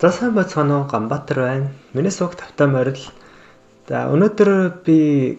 За сайн байцгаана уу, Ганбаатар байна. Миний сууг тавтай морил. За өнөөдөр би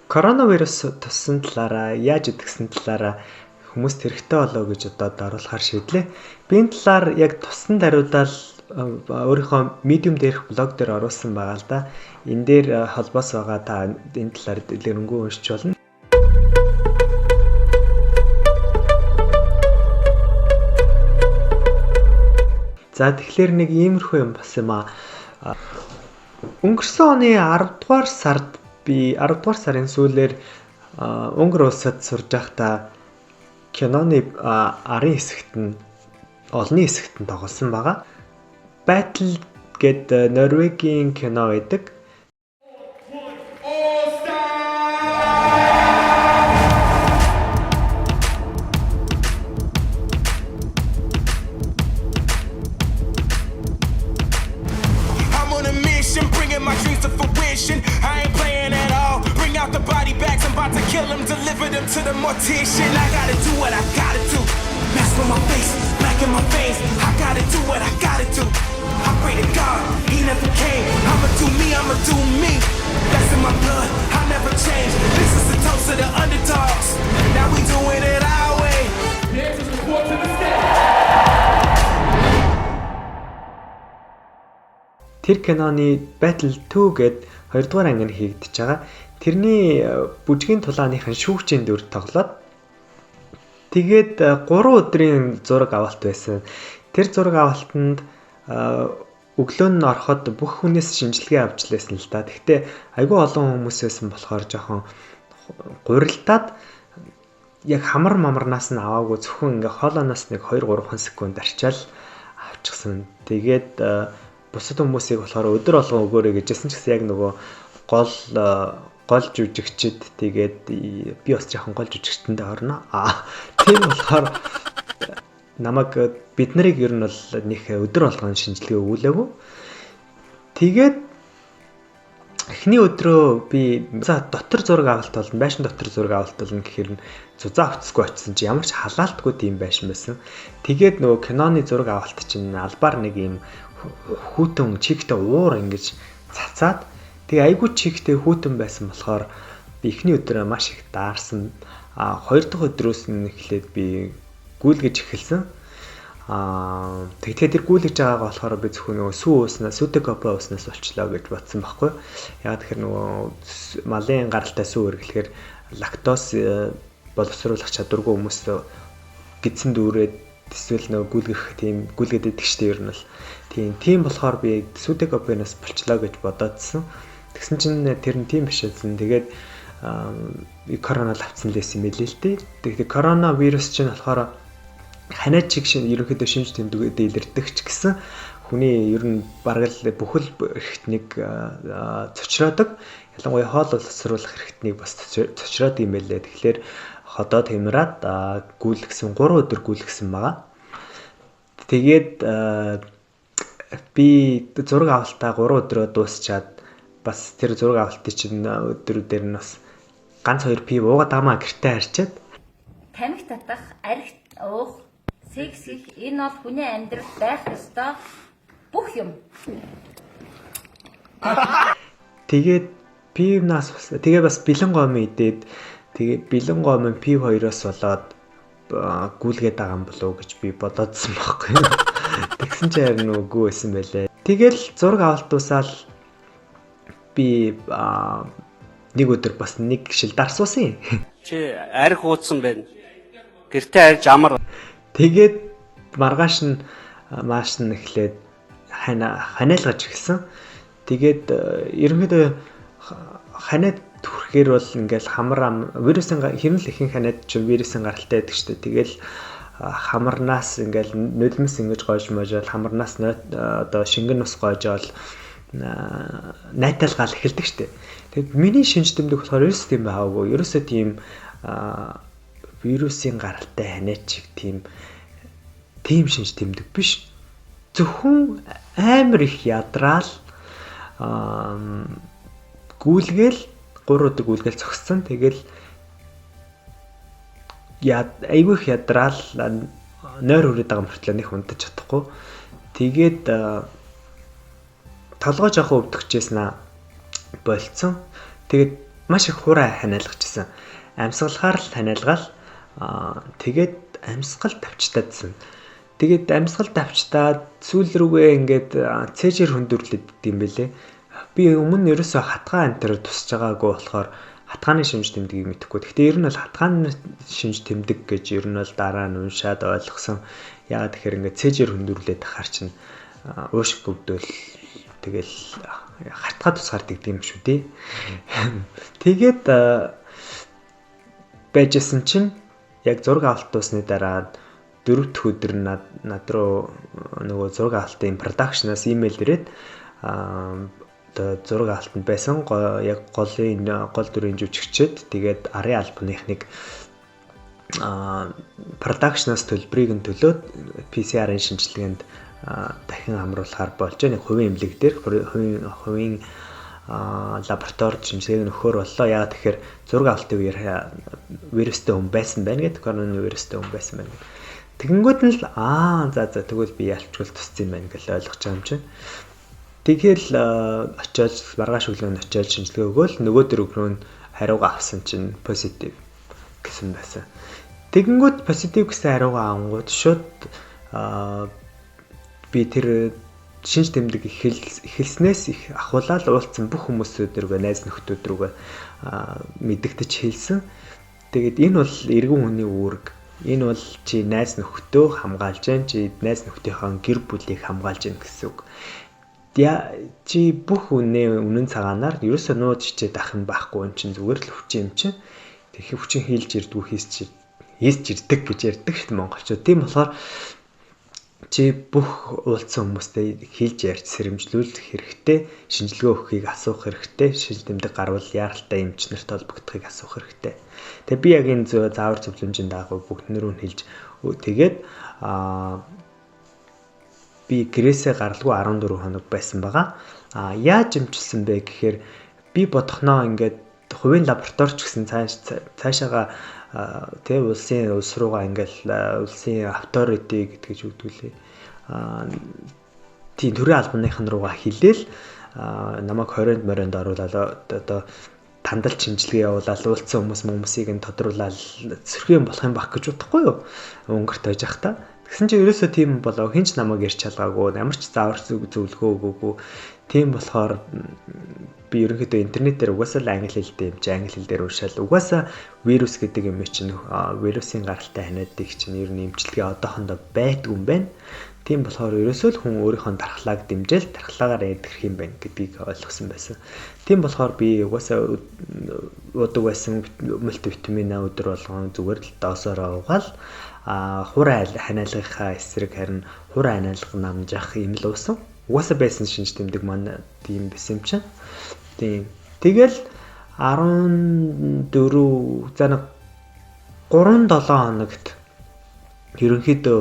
коронавирус туссан талаараа, яаж идэгсэн талаараа хүмүүст хэрэгтэй болоо гэж одоо оруулахар шийдлээ. Би энэ талаар яг туссан даруйдаа өөрийнхөө Medium дээрх блог дээр оруулсан байгаа л да. Энэ дээр холбоос байгаа, та энэ талаар дэлгэрэнгүй уншиж болно. За тэгэхээр нэг иймэрхүү юм бас юм аа. Өнгөрсөн оны 10 дугаар сард би 10 дугаар сарын сүүлээр Унгар улсад сурж байхдаа киноны арын хэсэгт нь олонний хэсэгт нь тоглосон байгаа. Battle гээд Норвегийн кино байдаг. Kill them, deliver them to the mortician. I gotta do what I gotta do. Mask on my face, black in my veins. I gotta do what I gotta do. I pray to God, he never came. I'ma do me, I'ma do me. That's in my blood, I never change. This is the toast of the underdogs. Now we doing it our way. Dancers report to the stage. Тэр киноны Battle 2 гээд 2 дугаар анги нь хийгдэж байгаа. Тэрний бүжгийн тулааныхын шүүгчийн дүр тоглоод тэгээд 3 өдрийн зураг авалт байсан. Тэр зураг авалтанд өглөө нь ороход бүх хүнээс шинжилгээ авч лээсэн л да. Гэхдээ айгүй олон хүмүүс байсан болохоор жоохон гурилдаад яг хамар мамарнаас нь аваагүй, зөвхөн ингээ хоолоноос нэг 2-3 секунд арчаал авчихсан. Тэгээд бусад хүмүүсийг болохоор өдөр болгон өгөөрэй гэжсэн ч гэсэн яг нөгөө гол жүжигчд, тэгээд би бас жоохон гол жүжигчтэндээ орно. Тийм болохоор намайг бид нарыг ер нь бол нэг өдөр болгон шинжилгээ өгүүлээгүй. Тэгээд эхний өдрөө би за дотор зураг авалт болно, байшин дотор зураг авалт болно гэхээр нь зузаан хувцасгүй очисон чи ямар ч халаалтгүй тийм байшин байсан. Тэгээд нөгөө киноны зураг авалт чинь албаар нэг юм хүүтэн чигтэй уур ингэж цацаад, тэгээ айгүй чигтэй хүүтэн байсан болохоор би эхний өдрөө маш их даарсан. Хоёр дахь өдрөөс нь эхлээд би гүйлгэж эхэлсэн. Тэгэхээр тэр гүйлгэж байгаагаа болохоор би зөвхөн нөгөө сүү ууснаас, сүүтэй кофе ууснаас болчлоо гэж бодсон байхгүй. Яг тэгэхээр нөгөө малын гаралтай сүү хэрэглэхээр лактоз боловсруулах чадваргүй хүмүүс гидсэн дүүрээд эсвэл нөгөө гүйлгэх тийм гүйлгээд идэх штеп ер нь бол. Тийм болохоор би сүүтэй кофенаас болчлоо гэж бодоодсэн. Тэгсэн чинь тэр нь тийм биш байсан. Тэгээд корона л авцсан л байсан юм билээ л дээ. Тэгэхээр корона вирус чинь болохоор ханиад чиг ерөнхийдөө шинж тэмдгүүд илэрдэг ч гэсэн хүний ер нь бараг л бүхэл эрхтнийг цочроодог. Ялангуяа хоол боловсруулах эрхтнийг бас цочроод юм байлээ. Тэгэхээр ходоо тэмраад гүйлгсэн 3 өдөр гүйлгсэн байгаа. Тэгээд би зураг авалтаа 3 өдрөө дуусчаад бас тэр зураг авалтын чинь өдрүүдээр нь бас ганц 2 пив уугаад амаа гэртээ харчаад тамхи татах, арх уух, секс хийх энэ бол хүний амьдралд байх ёстой бүх юм. Тэгээд пивнаас бас тэгээ бас бэлэн гомын идээд тэгээ бэлэн гомын пив хоёроос болоод гүйлгээд байгаа юм болов уу гэж би бодоодсэн байхгүй. Тэгсэн чинь харин үгүй байсан байлээ. Тэгэл зураг авалт дуусаал би нэг өдөр бас нэг шилдар суусан. Чи арх ууцсан байна. Гэртээ арж амар. Тэгээд маргааш нь мааш нь эхлээд ханиалгаж эхэлсэн. Тэгээд ерөнхийдөө ханиад түрхэхээр бол ингээл хамар вирусын хэрнэл ихэнх ханиад чинь вирусын гаралтай байдаг шүү дээ. Тэгэл хамарнаас ингээл нулимс ингэж гойж можоод хамарнаас одоо шингэн ус гойжоол найталгаал эхэлдэг шүү дээ. Тэгэд миний шинж тэмдэг болохоор ерөөсөө тийм байгаагүй. Ерөөсөө тийм вирусын гаралтай ханиад чиг тийм шинж тэмдэг биш. Зөвхөн амар их ядраал гүйлгээл 3 өдөр гүйлгээл зогссон. Тэгэл айгүй их ядраал нойр хүрээд байгаа мөртлөө нэг унтаж чадахгүй. Тэгээд толгой жоохон өвдөгчээсэн аа болцсон. Тэгээд маш их хураа ханиалгажсэн. Амьсгалахаар л ханиалгаал тэгээд амьсгал тавчтаадсан. Тэгээд амьсгал тавчтаад сүүл рүүгээ ингээд цээжээр хүндрүүлээд идэм бэлээ. Би өмнө нь ерөөсөө хатгаа амтар тусч байгаагүй болохоор хатгааны шинж тэмдгийг мэдэхгүй. Гэхдээ ер нь бол хатгааны шинж тэмдэг гэж ер нь бол дараа нь уншаад ойлгосон. Яагаад тэгэхээр ингээд цээжээр хүндрүүлээд ахаар чинь уушиг өвдөл тэгэл хатгаа тусгаар дэгдэг юм шүү дээ. Тэгээд байжсэн чинь яг зураг авалт дуусны дараа дөрөв дэх өдөр над руу нөгөө зураг авалтын продакшнаас имэйл ирээд одоо зураг авалтанд байсан яг гол дүрийн жүжигчд тэгээд арын албаныхныг продакшнаас төлбөрийг нь төлөөд PCR-ын шинжилгээнд дахин хамруулахар болж байна. Хувийн эмнэлэг дээр хувийн лабораторид шинжилгээг нөхөр боллоо. Яагаад тэгэхээр зураг авалтын үеэр вирустэй хүн байсан байна гэдэг, коронавирустэй хүн байсан байна гэдэг. Тэгэнгүүт нь л за тэгвэл би ялчгүй туссан юм байна гэж ойлгож байгаа юм чинь. Тэгэл очиод маргааш өглөө нь очиод шинжилгээ өгөөл нөгөө дөрөв нь хариугаа авсан чинь позитив гэсэн байсан. Тэгэнгүүт позитив гэсэн хариугаа авангууд шууд би тэр шинж тэмдэг эхэлснээс их ахуулаад уулзсан бүх хүмүүсүүд рүүгээ найз нөхдүүд рүүгээ мэдэгдэж хэлсэн. Тэгээд энэ бол эргэн хүний үүрэг. Энэ бол чи найз нөхдөө хамгаалж гэн, чи найз нөхдийнхөө гэр бүлийг хамгаалж гэн гэсэн үг. Чи бүх үнэ үнэн цагаанаар ерөөсөө нууж хичээд ах юм байхгүй юм чинь зүгээр л хүчин юм чинь. Тэгэхээр хүчин хийлж ирдгүү хийсч ирдэг гэж ярьдаг шүү дээ монголчууд. Тийм болохоор чи бүх уулзсан хүмүүстэй хэлж ярьж сэрэмжлүүлэх хэрэгтэй, шинжилгээ өгөхийг асуух хэрэгтэй, шинж тэмдэг гарвал яаралтай эмч нарт холбогдохыг асуух хэрэгтэй. Тэгээ би яг энэ заавар зөвлөмжийн дагуу бүгд нэрүү нь хэлж тэгээд би гэрээсээ гаралгүй 14 хоног байсан байгаа. Яаж эмчилсэн бэ гэхээр би бодохноо ингээд хувийн лабораторич гэсэн цаашаага тэ улсын улс руугаа ингээл улсын авторити гэдгийг үгдүүлээ. Тийм төрийн албаныхан руугаа хилээл намайг 20-нд морионд оруулаад одоо тандалт шинжилгээ явуулаад уулзсан хүмүүсийг нь тодруулаад сөрхөн болох юм баг гэж бодохгүй юу? Өнгөрт байж ах та. Тэгсэн чинь ерөөсөө тийм болоо хинч намайг ярьж чалгаагүй, ямар ч заавар зөвлөгөө өгөөгүй. Тийм болохоор би ерөнхийдөө интернетээр угаасаа л англи хэлтэй юм чи англи хэл дээр уншаал угаасаа вирус гэдэг юм чинь вирусын гаралтай ханиадыг чинь ер нь эмчилгээ одоохондоо байдгүй юм байна. Тийм болохоор ерөөсөө л хүн өөрийнхөө дархлааг дэмжээл дархлаагаар эдгэх юм байна гэдгийг ойлгосон байсан. Тийм болохоор би угаасаа уудаг байсан мультивитамина өдөр болгон зүгээр л доосороо угаал хур ханиалгынхаа эсрэг харин хур ханиалга намжаах юм л уусан. Угаасаа байсан шинж тэмдэг маань тийм байсан юм чинь. Тийм. Тэгэл 14 за нэг 3-7 хоногт ерөнхийдөө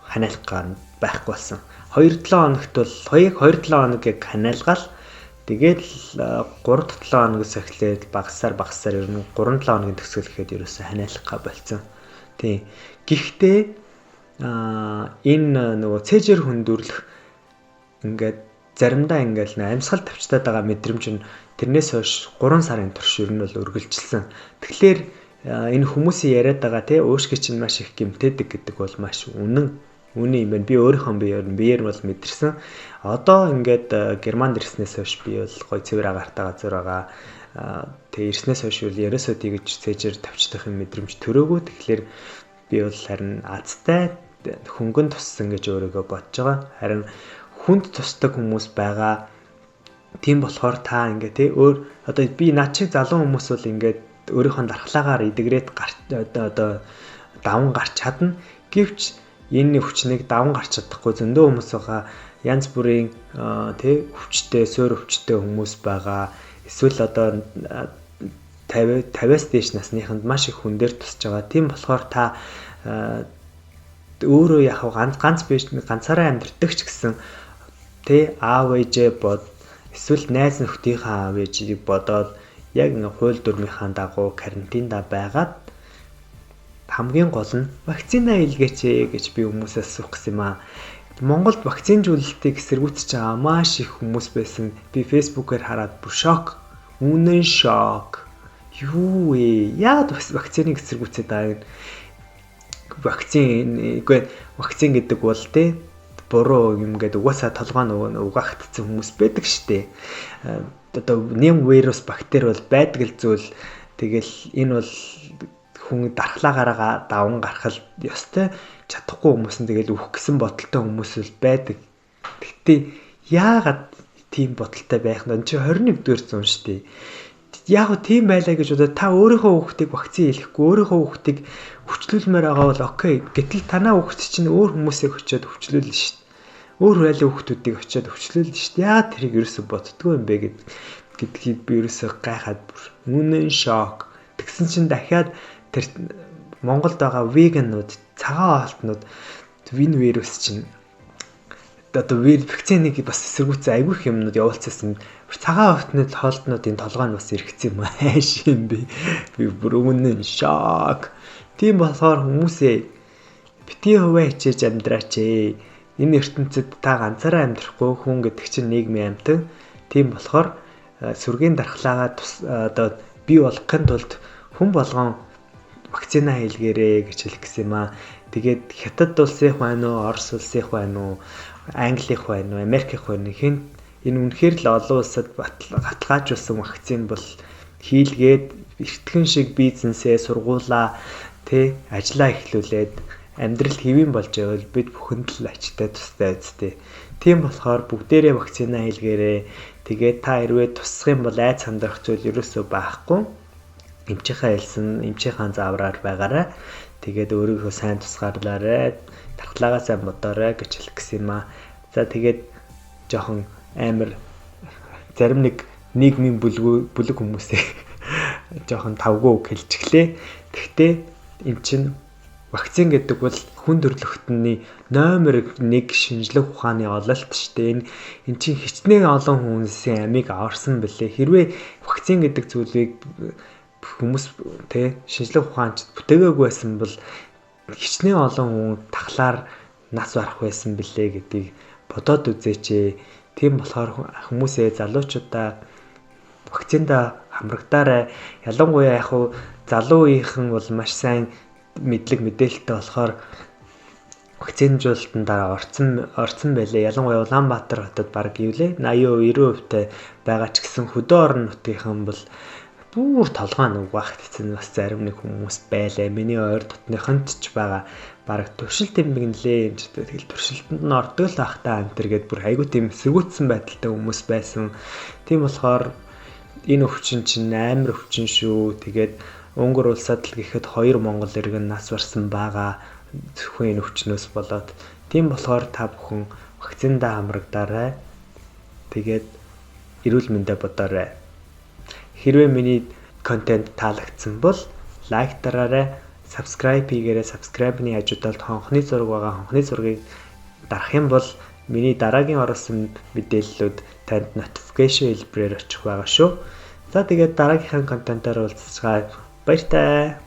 ханиалга байхгүй болсон. 2-7 хоногт бол 2-7 хоног яг ханиалгаал тэгээд 3-7 хоногоос эхлээд багасаар ер нь 3-7 хоногийн төгсгөл гэхэд ерөөсөө ханиалга болцсон. Тийм. Гэхдээ энэ нөгөө цээжээр хүндрүүлэх ингээд заримдаа ингээд амьсгал тавчтаад байгаа мэдрэмж нь тэрнээс хойш 3 сарын турш ер нь бол үргэлжилсэн. Тэгэхээр энэ хүмүүсийн яриад байгаа тий уушги чинь маш их гэмтээдэг гэдэг бол маш үнэн юм байна. Би өөрийнхөө биеэр бол мэдэрсэн. Одоо ингээд Германд ирснээс хойш би бол гой цэвэр агаартай газар байгаа. Тэгээ ирснээс хойш бол ерөөсөө тэгж цээжээр тавчдах юм мэдрэмж төрөөгүй. Тэгэхээр би бол харин азтай хөнгөн туссан гэж өөрийгөө бодож байгаа. Харин хүнд тусдаг хүмүүс байгаа. Тийм болохоор та ингээ тий өөр одоо би над шиг залуу хүмүүс бол ингээд өөрийнхөө дархлаагаар эдгрээд гарч одоо даван гарч чадна. Гэвч энэ хүчнийг даван гарч чадахгүй зөндөө хүмүүс байгаа. Янз бүрийн тий хүчтэй, суур хүчтэй хүмүүс байгаа. Эсвэл одоо 50-аас дээш насныханд маш их хүн дээр тусч байгаа. Тийм болохоор та өөрөө яг ганц биш ганцаараа амьдардаг ч гэсэн тий аав ээжээ бод эсвэл найз нөхдийнхээ аав ээжийг бодоод яг ингээ хууль дүрмийнхаа дагуу карантинда байгаад хамгийн гол нь вакцина илгээч гэж би хүмүүсээс асуух гэсэн юм аа. Монголд вакцинжуулалтыг эсэргүүцэж байгаа маш их хүмүүс байсан. Би Facebook-ээр хараад бүр шок. Үнэн шок. Юу вэ? Яагаад вакциныг эсэргүүцээд байгаа юм? Вакцин үгүй вакцин гэдэг бол те буруу юм гэдэг угаасаа толгой нь угаагдсан хүмүүс байдаг штэ. Одоо нэм вирус бактери бол байдаг л зүйл. Тэгэл энэ бол хүн дархлаагаараа даван гарах л ёстой. Чадахгүй хүмүүс нь тэгэл үхэх гэсэн бодолтой хүмүүс л байдаг. Гэхдээ яагаад тийм бодолтой байх нь чи 21-р зуун штэ. Яг гоо тийм байлаа гэж бодоод та өөрийнхөө хүүхдийг вакцин хийлгэхгүй, өөрийнхөө хүүхдийг өвчлүүлмээр байгаа бол окей. Гэтэл танаа хүүхд чинь өөр хүмүүсийг очиод өвчлүүлнэ штэ. Өөр айлын хүүхдүүдийг очиод өвчлүүлнэ штэ. Яагаад тэрийг ерөөсө боддгоо юм бэ гэдгийг би ерөөсө гайхаад бүр үнэн шок. Тэгсэн чинь дахиад тэр Монголд байгаа веганууд, цагаан хоолтнууд вин вирус чинь одоо вакциныг бас эсэргүүцсэн айгүй их юмнууд явуулчихсан. Цагаан хоолтнууд хоолтнуудын толгой нь бас эргэцсэн юм ааш юм би. Би бүр үнэн шок. Тийм болохоор хүмүүсээ битгий хувиа хичээж амьдраач ээ. Энэ ертөнцид та ганцаараа амьдрахгүй, хүн гэдэг чинь нийгмийн амьтан. Тийм болохоор сүргийн дархлаагаа одоо бий болгохын тулд хүн болгон вакцина хийлгээрэй гэж хэлэх гэсэн юм аа. Тэгээд Хятад улсынх байна уу, Орос улсынх байна уу, Англих байна уу, Америкийнх байна уу, хэн энэ үнэхээр л олон улсад баталгаажуулсан вакцин бол хийлгээд эртхэн шиг бизнесээ, сургуулаа тэ ажлаа эхлүүлээд амьдрал хэвийн болж байвал бид бүхэнд л ачтай тустай үсттэй. Тийм болохоор бүгдээрээ вакцина хийлгээрэй. Тэгээд та хэрвээ тусах юм бол айц сандрах зүйл ерөөсөө байхгүй. Эмчийнхээ хэлсэн, эмчийнхээ заавраар байгаарай. Тэгээд өөрийгөө сайн тусгаарлаарай. Дархлаагаа сайн бодоорой гэж хэлэх гэсэн юм аа. За тэгээд жоохон амар зарим нэг нийгмийн бүлэг хүмүүсээ жоохон тавгүй үг хэлчихлээ. Тэгтээ эн чинь вакцин гэдэг бол хүн төрөлхтний номер 1 шинжлэх ухааны ололт шүү дээ. Энэ чинь хичнээн олон хүмүүсийн амийг аварсан бэлээ. Хэрвээ вакцин гэдэг зүйлийг хүмүүс тэ шинжлэх ухаанч бүтээгээгүй байсан бол хичнээн олон хүн тахлаар нас барах байсан бэлээ гэдгийг бодоод үзээч ээ. Тийм болохоор хүмүүсээ залуучуудаа вакцинда хамрагдаарай. Ялангуяа яг хуу залуу үеийнхэн бол маш сайн мэдлэг мэдээлэлтэй болохоор вакцинжуулалтын дараа орцсон байлээ. Ялангуяа Улаанбаатар хотод бараг юу лээ 80%, 90% тай байгаа ч гэсэн хөдөө орон нутгийнхан бол бүр толгой нь угаахтсан бас зарим нэг хүмүүс байлаа. Миний ойр дотныхонд ч байгаа бараг туршилт тэмдэглэлээ юм ч тэгэл туршилтанд нь ордог л байх та энэ төр гээд бүр айгүй тийм эсэргүүцсэн байдалтай хүмүүс байсан. Тийм болохоор энэ өвчин чинь амар өвчин шүү. Тэгээд Унгар улсад л гэхэд 2 Монгол иргэн нас барсан байгаа зөвхөн энэ өвчнөөс болоод. Тийм болохоор та бүхэн вакциндаа хамрагдаарай. Тэгээд эрүүл мэндэ бодоорой. Хэрвээ миний контент таалагдсан бол лайк дараарай, subscribe хийгээрэй. Subscribe-ны хажуудалд хонхны зураг байгаа. Хонхны зургийг дарах юм бол миний дараагийн оруулсан мэдээллүүд танд notification хэлбэрээр очих байгаа шүү. За тэгээд дараагийнхаа контентоор уулзцгаая. Баяртай.